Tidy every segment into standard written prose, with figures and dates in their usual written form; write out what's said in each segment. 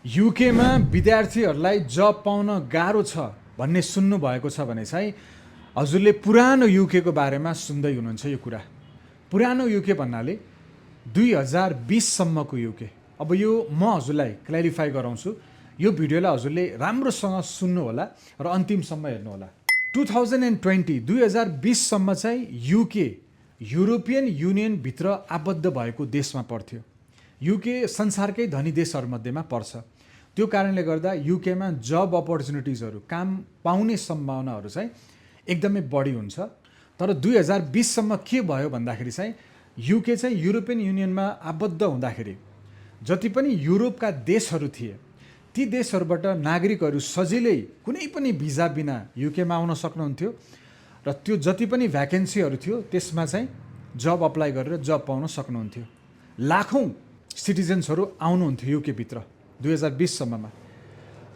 युकेमा विद्यार्थीहरूलाई जब पाउन गाह्रो छ भन्ने सुन्नुभएको छ भने चाहिँ हजुरले पुरानो युकेको बारेमा सुन्दै हुनुहुन्छ। यो कुरा पुरानो युके भन्नाले 2020 सम्मको युके। अब यो म हजुरलाई क्ल्यारिफाई गराउँछु। यो भिडियोलाई हजुरले राम्रोसँग सुन्नु होला र अन्तिमसम्म हेर्नु होला। 2020 सम्म चाहिँ युके युरोपियन युनियन भित्र आबद्ध भएको देशमा पर्थ्यो। युके संसारकै धनी देशहरूमध्येमा पर्छ। त्यो कारणले गर्दा युकेमा जब अपर्च्युनिटिजहरू, काम पाउने सम्भावनाहरू चाहिँ एकदमै बढी हुन्छ। तर 2020 सम्म के भयो भन्दाखेरि चाहिँ युके चाहिँ युरोपियन युनियनमा आबद्ध हुँदाखेरि जति पनि युरोपका देशहरू थिए ती देशहरूबाट नागरिकहरू सजिलै कुनै पनि भिजा बिना युकेमा आउन सक्नुहुन्थ्यो र त्यो जति पनि भ्याकेन्सीहरू थियो त्यसमा चाहिँ जब अप्लाई गरेर जब पाउन सक्नुहुन्थ्यो। लाखौँ सिटिजन्सहरू आउनुहुन्थ्यो युकेभित्र 2020 सम्ममा।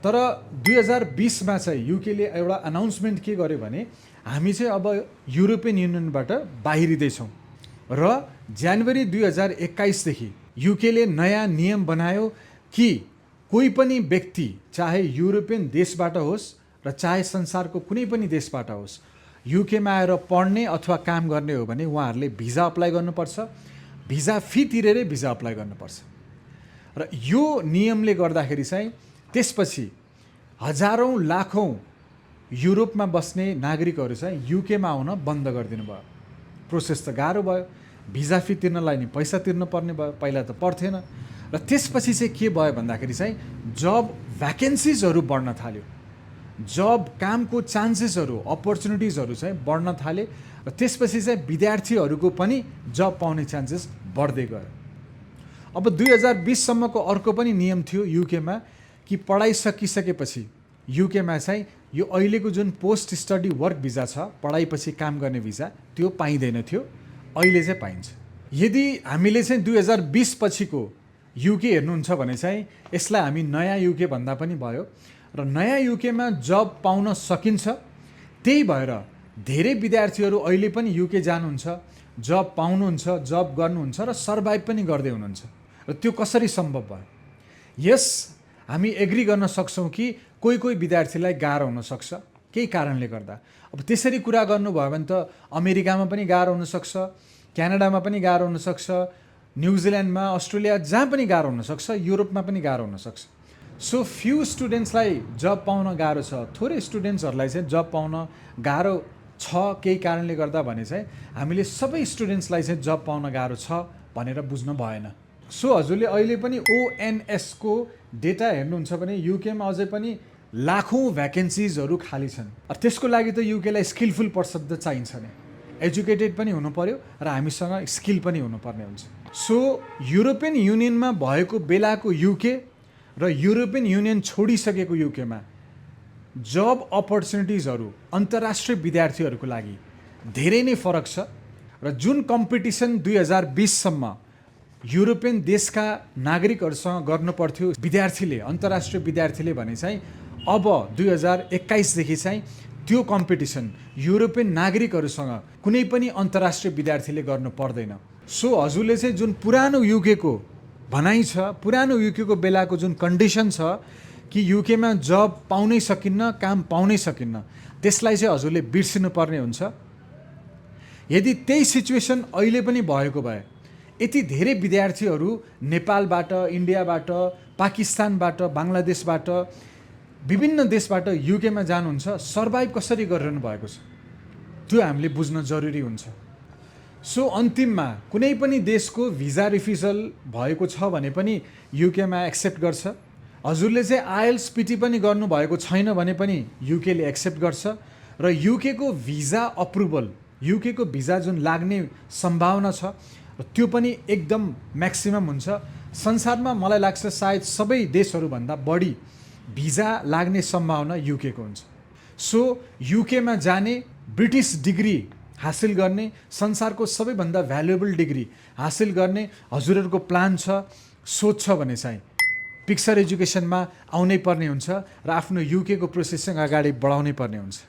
तर 2020 मा चाहिँ युकेले एउटा अनाउन्समेन्ट के गर्यो भने हामी चाहिँ अब युरोपियन युनियनबाट बाहिरिँदैछौँ र जनवरी 2021 देखि युकेले नयाँ नियम बनायो कि कोही पनि व्यक्ति चाहे युरोपियन देशबाट होस् र चाहे संसारको कुनै पनि देशबाट होस् युकेमा आएर पढ्ने अथवा काम गर्ने हो भने उहाँहरूले भिजा अप्लाई गर्नुपर्छ। भिजा फी तिरेरै भिजा अप्लाई गर्नुपर्छ। र यो नियमले गर्दाखेरि चाहिँ त्यसपछि हजारौँ लाखौँ युरोपमा बस्ने नागरिकहरू चाहिँ युकेमा आउन बन्द गरिदिनु भयो। प्रोसेस त गाह्रो भयो। भिजा फी तिर्नलाई नि पैसा तिर्नुपर्ने भयो, पहिला त पर्थेन। र त्यसपछि चाहिँ के भयो भन्दाखेरि चाहिँ जब भ्याकेन्सिजहरू बढ्न थाल्यो, जब कामको चान्सेसहरू, अपर्च्युनिटिजहरू चाहिँ बढ्न थाले र त्यसपछि चाहिँ विद्यार्थीहरूको पनि जब पाउने चान्सेस बढ्दै गयो। अब 2020 सम्मको अर्को पनि नियम थियो युकेमा कि पढाइ सकिसकेपछि युकेमा चाहिँ यो अहिलेको जुन पोस्ट स्टडी वर्क भिजा छ, पढाइपछि काम गर्ने भिजा, त्यो पाइँदैन थियो। अहिले चाहिँ पाइन्छ। यदि हामीले चाहिँ 2020 पछिको युके हेर्नुहुन्छ भने चाहिँ यसलाई हामी नयाँ युके भन्दा पनि भयो र नयाँ युकेमा जब पाउन सकिन्छ। त्यही भएर धेरै विद्यार्थीहरू अहिले पनि युके जानुहुन्छ, जब पाउनुहुन्छ, जब गर्नुहुन्छ र सर्भाइभ पनि गर्दै हुनुहुन्छ। र त्यो कसरी सम्भव भयो? यस हामी एग्री गर्न सक्छौँ कि कोही कोही विद्यार्थीलाई गाह्रो हुनसक्छ केही कारणले गर्दा। अब त्यसरी कुरा गर्नुभयो भने त अमेरिकामा पनि गाह्रो हुनसक्छ, क्यानाडामा पनि गाह्रो हुनसक्छ, न्युजिल्यान्डमा, अस्ट्रेलिया, जहाँ पनि गाह्रो हुनसक्छ, युरोपमा पनि गाह्रो हुनसक्छ। सो फ्यु स्टुडेन्ट्सलाई जब पाउन गाह्रो छ, थोरै स्टुडेन्ट्सहरूलाई चाहिँ जब पाउन गाह्रो छ केही कारणले गर्दा भने चाहिँ हामीले सबै स्टुडेन्ट्सलाई चाहिँ जब पाउन गाह्रो छ भनेर बुझ्न भएन। सो हजुरले अहिले पनि ओएनएसको डेटा हेर्नुहुन्छ भने युकेमा अझै पनि लाखौँ भ्याकेन्सिजहरू खाली छन्। त्यसको लागि त युकेलाई स्किलफुल पर्सन त चाहिन्छ नै, एजुकेटेड पनि हुनु पर्यो र हामीसँग स्किल पनि हुनुपर्ने हुन्छ। सो युरोपियन युनियनमा भएको बेलाको युके र युरोपियन युनियन छोडिसकेको युकेमा जब अपर्च्युनिटिजहरू अन्तर्राष्ट्रिय विद्यार्थीहरूको लागि धेरै नै फरक छ। र जुन कम्पिटिसन 2020 सम्म युरोपियन देशका नागरिकहरूसँग गर्नुपर्थ्यो विद्यार्थीले, अन्तर्राष्ट्रिय विद्यार्थीले भने चाहिँ अब 2021 देखि चाहिँ त्यो कम्पिटिसन युरोपियन नागरिकहरूसँग कुनै पनि अन्तर्राष्ट्रिय विद्यार्थीले गर्नु पर्दैन। सो हजुरले चाहिँ जुन पुरानो युकेको भनाइ छ, पुरानो युकेको बेलाको जुन कन्डिसन छ कि युकेमा जब पाउनै सकिन्न, काम पाउनै सकिन्न, त्यसलाई चाहिँ हजुरले बिर्सिनु पर्ने हुन्छ। यदि त्यही सिचुएसन अहिले पनि भएको भए यति धेरै विद्यार्थीहरू नेपालबाट, इन्डियाबाट, पाकिस्तानबाट, बङ्गलादेशबाट, विभिन्न देशबाट युकेमा जानुहुन्छ, सर्भाइभ कसरी गरिरहनु भएको छ त्यो हामीले बुझ्न जरुरी हुन्छ। सो अन्तिममा कुनै पनि देशको भिजा रिफ्युजल भएको छ भने पनि युकेमा एक्सेप्ट गर्छ। हजुरले चाहिँ आइएल्स पिटी पनि गर्नुभएको छैन भने पनि युकेले एक्सेप्ट गर्छ। र युकेको भिजा अप्रुभल, युकेको भिजा जुन लाग्ने सम्भावना छ त्यो पनि एकदम म्याक्सिमम हुन्छ। संसारमा मलाई लाग्छ सायद सबै देशहरूभन्दा बढी भिजा लाग्ने सम्भावना युकेको हुन्छ। सो युकेमा जाने, ब्रिटिस डिग्री हासिल गर्ने, संसारको सबैभन्दा भ्यालुएबल डिग्री हासिल गर्ने हजुरहरूको प्लान छ, सोच छ भने चाहिँ पिक्चर एजुकेसनमा आउनै पर्ने हुन्छ र आफ्नो युकेको प्रोसेससँग अगाडि बढाउनै पर्ने हुन्छ।